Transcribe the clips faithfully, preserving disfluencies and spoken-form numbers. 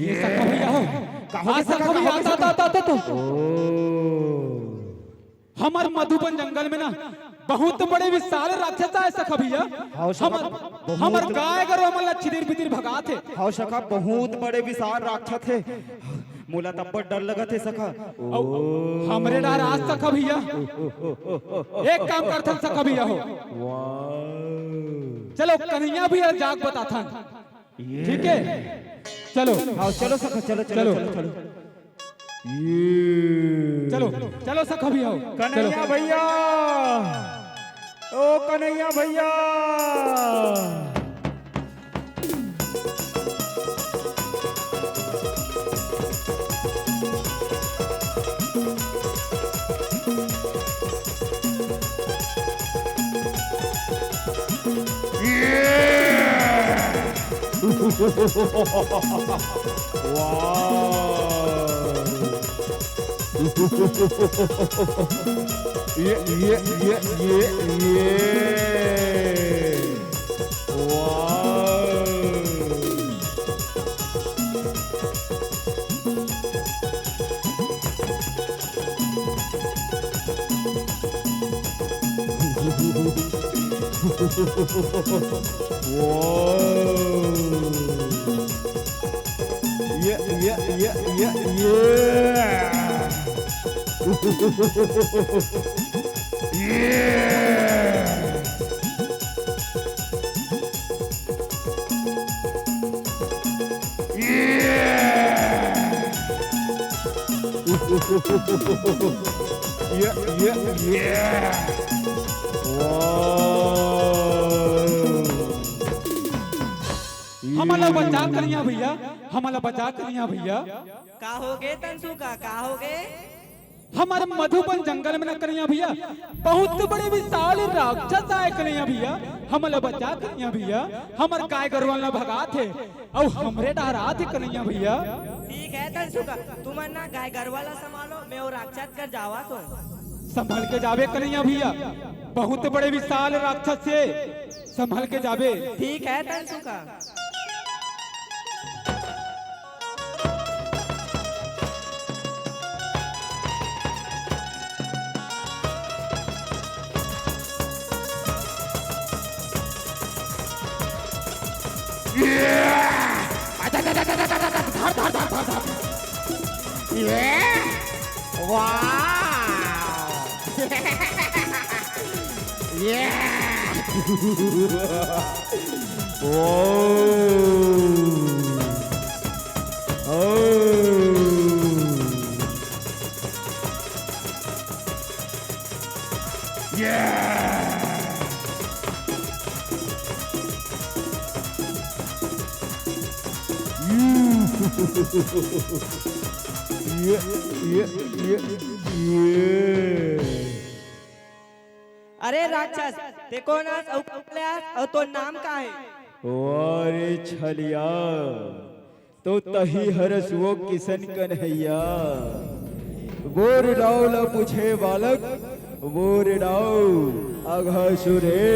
ये सखा भैया हो। कहाँ हाँ, के सखा सखा भैया, भैया? आता, आता, आता, आता, तो। हमर मधुबन जंगल में ना बहुत बड़े विशाल राक्षस आए सखा भैया। हाँ, सखा, हमर, बहुत हमर गाय गरु हमन ला छितिर बितिर भगात हे। हाँ, सखा, बहुत बड़े विशाल राक्षस हे। मोला तब्बड़ डर लगत हे सखा। अउ हमरे डहर आ सखा भैया। एक काम करथन सखा भैया हो। चलो कन्हैया भैया जाके बताथन। ठीक है, चलो। हाँ, चलो सखा, चलो, चलो, चलो। चलो, चलो। ये। चलो, चलो सखा भैया हो। चलो। कन्हैया भैया, ओ कन्हैया भैया। ये। वाह। ये, ये, ये, ये, ये। वाह। Wow. Yeah, yeah, yeah, yeah, yeah. Yeah. Yeah. Yeah, yeah, yeah. Wow. हमला बचा करिया भैया, हमला बचा करिया भैया। का होगे तनसुका, का होगे? हमर मधुबन जंगल में न कन्हैया भैया, बहुत बड़े विशाल राक्षस आए कन्हैया भैया, हमला बचा कन्हैया भैया, हमर गाय गरुवन ला भगात हे, अउ हमरे डहर आत हे कन्हैया भैया। ठीक है तनसुका, तुमन ना गाय गरुवा ला संभालो, मैं वो राक्षस कर जावा तो। संभल के जाबे कन्हैया भैया, बहुत बड़े विशाल राक्षस हे, संभल के जाबे। ठीक है तनसुका। धर, धर, धर, धर, धर। ये? वाह। ये। ओ। ओ। ये। ये, ये, ये, ये। अरे राक्षस, ते कोन आस अउ कहाँ ले आस अउ तोर नाम का हे? अरे छलिया, तो तही हरस वो किसन कन्हैया। बोर डाव ला पूछे बालक, बोर डाव अघासुर हे,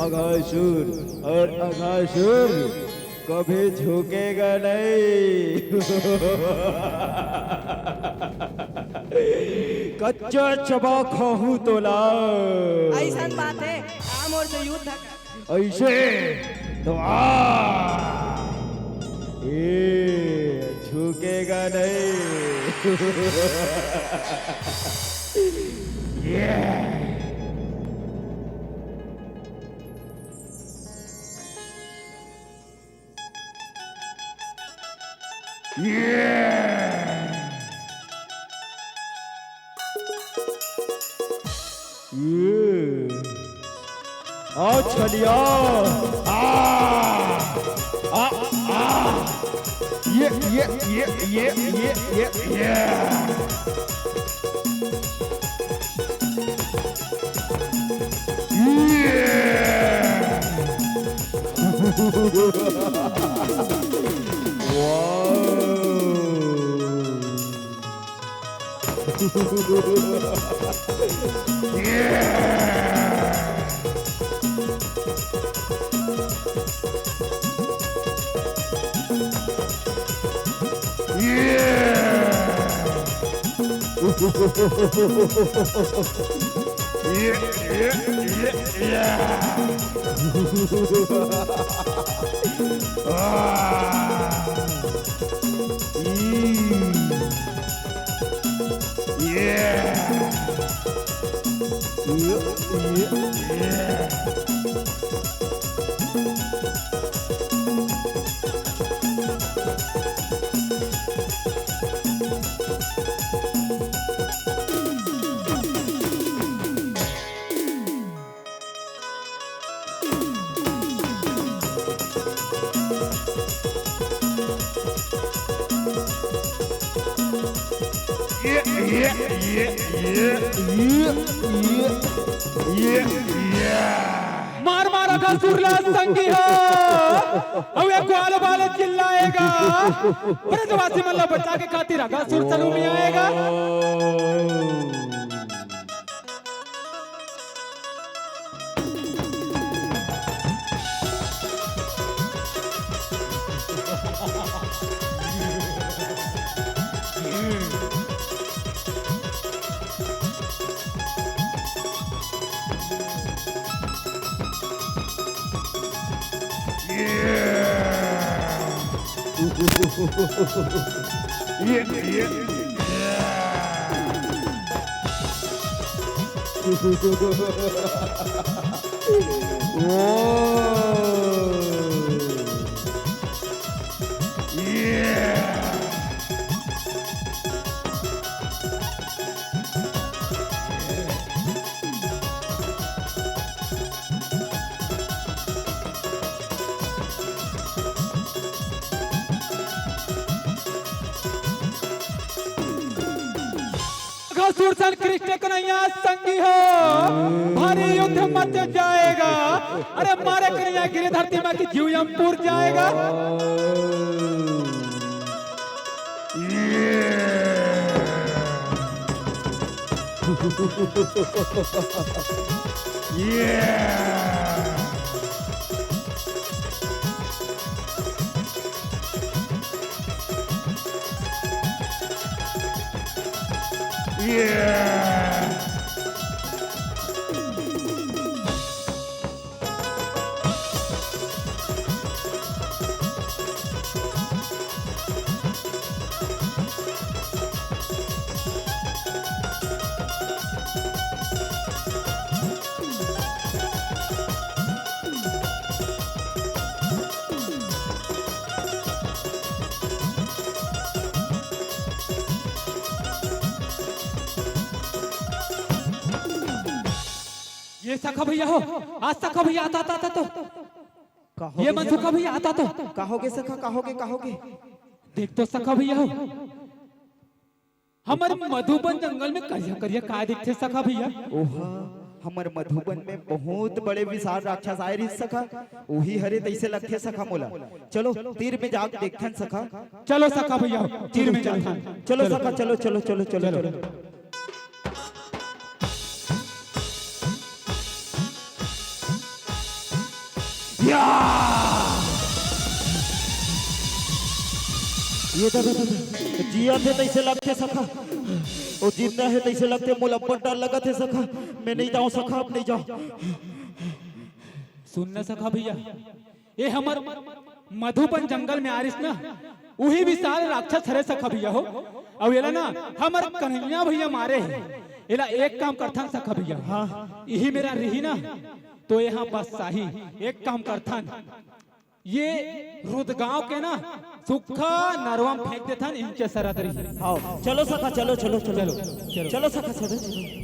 अघासुर, और अघासुर कभी झुकेगा नहीं। कच्चा चबा खाहूं तोला। अइसन बात हे, आ मोर से युद्ध कर। अइसे तो आ, ए, झुकेगा नहीं। ये। ये। ये। आओ छलिया। आ, आ, आ। ये, ये, ये, ये, ये, ये, ये। ये। वाह। ये, ये, ये, ये, ये, ये, ये, ये। मार, मार अघासुर ला संगी हो। अउ ये ग्वाल बाल चिल्लाएगा। ब्रजवासी मन ला बचा के खातिर अघासुर सरू में आएगा। अघासुर सन कृष्ण कन्हैया संगी हो, भारी युद्ध मच जाएगा। अरे मारे कन्हैया गिरे धरती में कि जीव यमपुर जाएगा। ये सखा भैया हो, आज सखा भैया आता, आता, आता तो। का हो ये गे मन सखा? सखा भैया आता तो। का हो गे सखा, का हो गे, का हो गे? देख तो सखा भैया हो, हमर मधुबन जंगल में करिया करिया काय दिखथे सखा भैया? ओहा, हमर मधुबन में बहुत बड़े विशाल राक्षस आए रहिस सखा, उही हरे तइसे लगथे सखा मोला। चलो तीर में जाके देखथन सखा। चलो सखा भैया, तीर में जाथन। चलो सखा, चलो, चलो, चलो, चलो, चलो। या! ये दे, दे, दे, दे। जियत हे तइसे लगथे सखा, अउ जिंदा हे तइसे लगथे। मोला अब्बड़ डर लगत हे सखा, मैं नइ जांव सखा, अब नइ जांव। सुन न सखा भैया, ये हमर मधुबन जंगल में आरिस ना, उही विशाल राक्षस हरे सखा भैया हो। अउ एला ना हमर कन्हैया भैया मारे हे। एला एक काम करथन सखा भैया, हाँ। इही मेरा रिही ना, तो यहाँ बस साही। एक काम करथन, ये रुदगांव के ना सुक्खा नरवा म फेंक देथन, इनके सरत रिही। हाँ, चलो सखा, चलो, चलो, चलो। चलो, चलो। चलो सखा, चलो, चलो।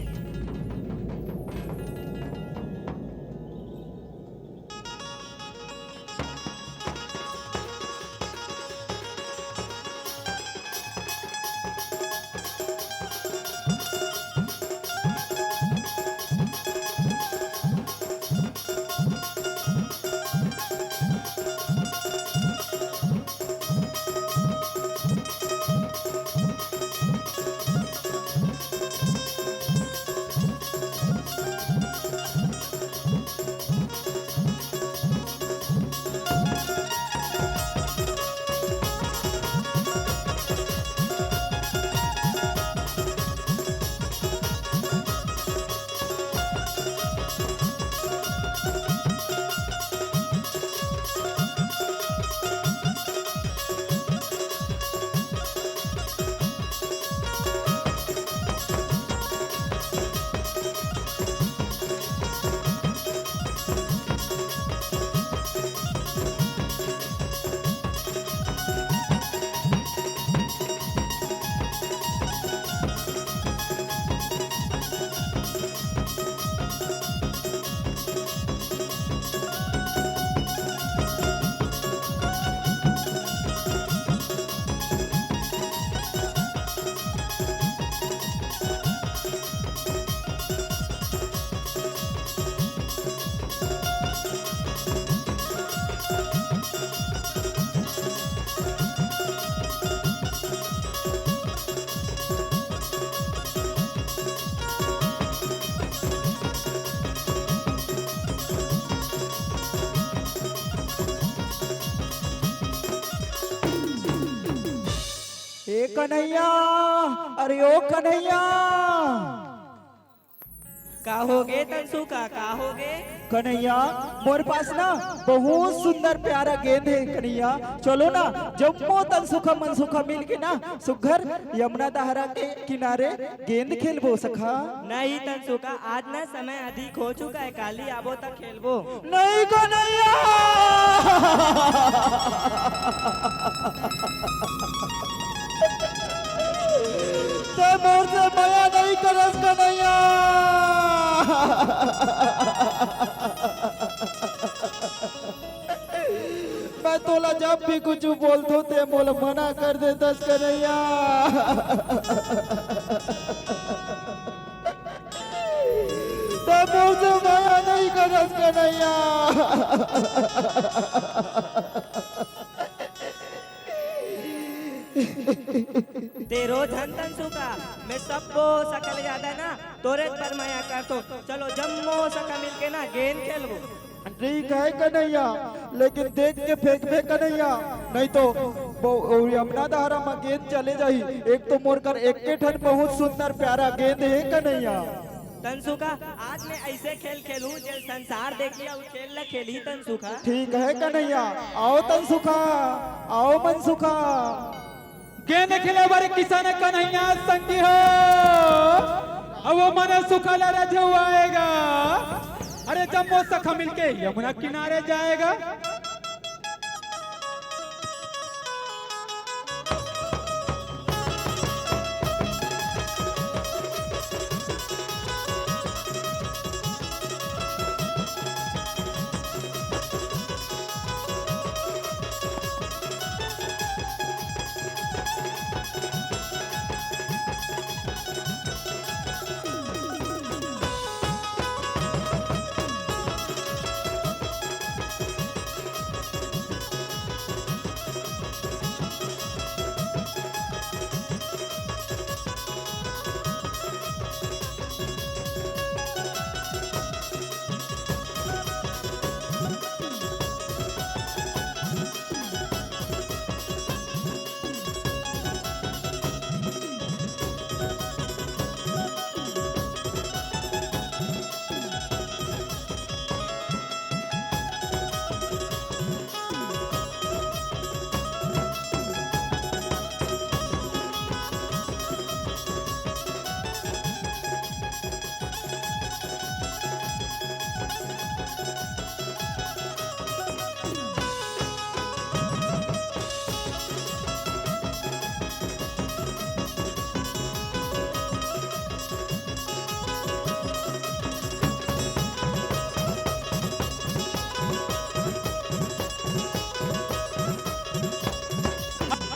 ए कन्हैया, अरे ओ कन्हैया। का होगे तनसुखा, का होगे? कन्हैया, मोर पास ना बहुत सुंदर प्यारा गेंद हे कन्हैया, चलो ना जम्मो तनसुखा मनसुखा मिल के ना सुघर यमुना दहरा के किनारे गेंद खेलबो सखा। नहीं तनसुखा, आज ना समय अधिक हो चुका है, काली आबो त खेलबो। नहीं कन्हैया, ते मोर से मया नहीं करस कन्हैया। मैं तोला जब भी कुछ बोलथो ते मोला मना कर देतस कन्हैया। ते मोर से मया नहीं करस कन्हैया। ते रो झन तनसुखा, मैं सबो सखा ले ज्यादा ना तोरे पर मया करथो। चलो जम्मो सखा मिलके ना गेंद खेलबो। ठीक है कन्हैया, लेकिन देख के फेंकबे कन्हैया, नहीं तो वो, वो यमुना धारा में गेंद चले जाही। एक तो मोर कर एक के ठन बहुत सुंदर प्यारा गेंद है कन्हैया। तनसुखा, आज मैं ऐसे खेल खेलूं, जेल संसार देखी अउ खेल ल खेलही तनसुखा। ठीक है कन्हैया, आओ तनसुखा, आओ मनसुखा। गेंद खेले बर किसान कन्हैया संगी हो, अब वो मन सुखा ल रजवाएगा। अरे जम्मो सखा मिलके यमुना किनारे जाएगा।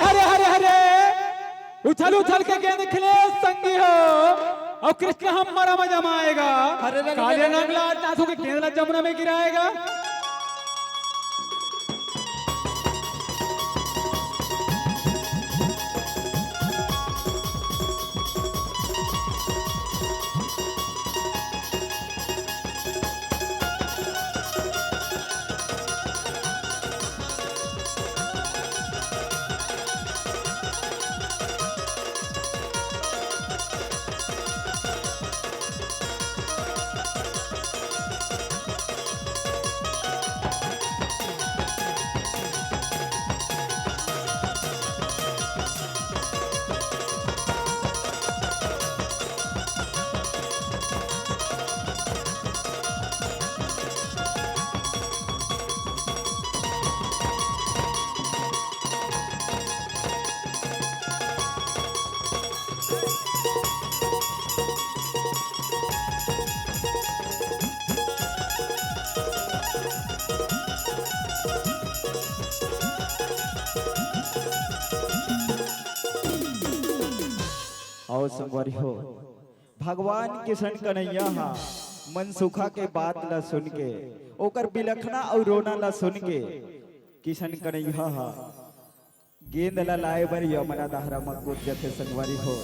अरे, अरे, अरे, उछल, उछल के गेंद खिले संगी हो, अउ कृष्ण हमारा मजा में आएगा। अरे, अरे, अरे, काले अरे, अरे। नंगला नाथू के गेंद ला जमुना में गिराएगा। अउ संगवारी हो, भगवान किशन कन्हैया हा मनसुखा के बात ला सुन के, ओकर बिलखना अउ रोना ला सुन के, किशन कन्हैया हा गेंद ला लाए बर यमुना दहरा म कूद जथे संगवारी हो,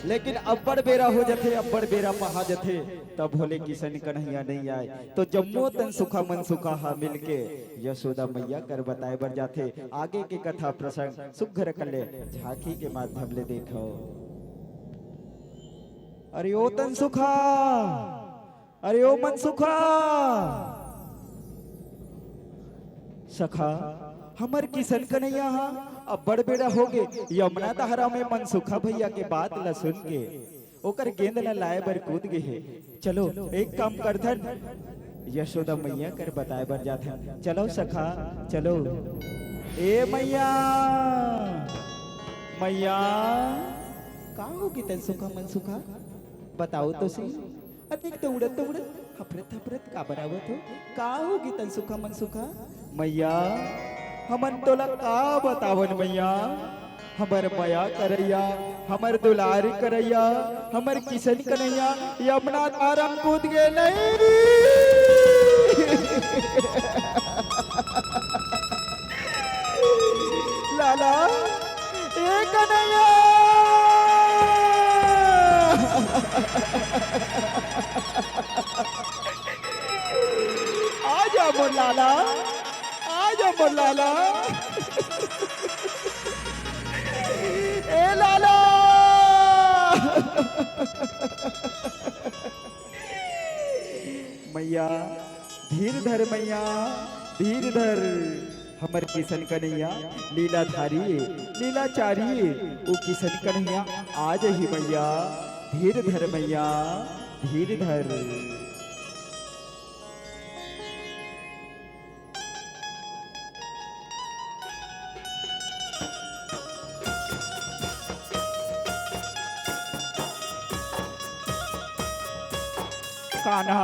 लेकिन अब्बड़ बेरा हो जथे, अब्बड़ बेरा पहा जथे, तब भोले किशन कन्हैया नइ आए। तो जम्मो तन सुखा मन सुखा हा मिलके यशोदा मैया कर बताए बर जाथे। आगे के कथा प्रसंग सुघर कले झांकी के माध्यम ले देखो। अरे ओ तन सुखा, अरे ओ मन सुखा, सखा, हमर किशन कन्हैया हा अब्बड़ बेरा होगे, यमुना दहरा में मन सुखा भैया के बात ला सुन के ओकर गेंद ला लाए बर कूद गे हे। चलो, एक काम करथन, यशोदा मैया कर बताए बर जाथन। चलो सखा, चलो। ए मैया, मैया, का होगे तन सुखा मन सुखा? बताओ तो सही। अतेक तो उड़त तो उड़त, हफरत हफरत काबर आवत हो? का होगे तन सुखा मन सुखा? मैया, हमन तोला का बतावन मैया? हमर मया करैया, हमर दुलार करैया, हमर किशन कन्हैया, यमुना दहरा म कूद गे नहीं। लाला, ए कन्हैया। आजा मोर लाला, आजा मोर लाला। ए लाला। मैया, धीर धर मैया, धीर धर। हमर किशन कन्हैया लीलाधारी ए, लीलाचारी ए, ओ किशन कन्हैया आ जही मैया, धीर धर मैया, धीर धर। कान्हा,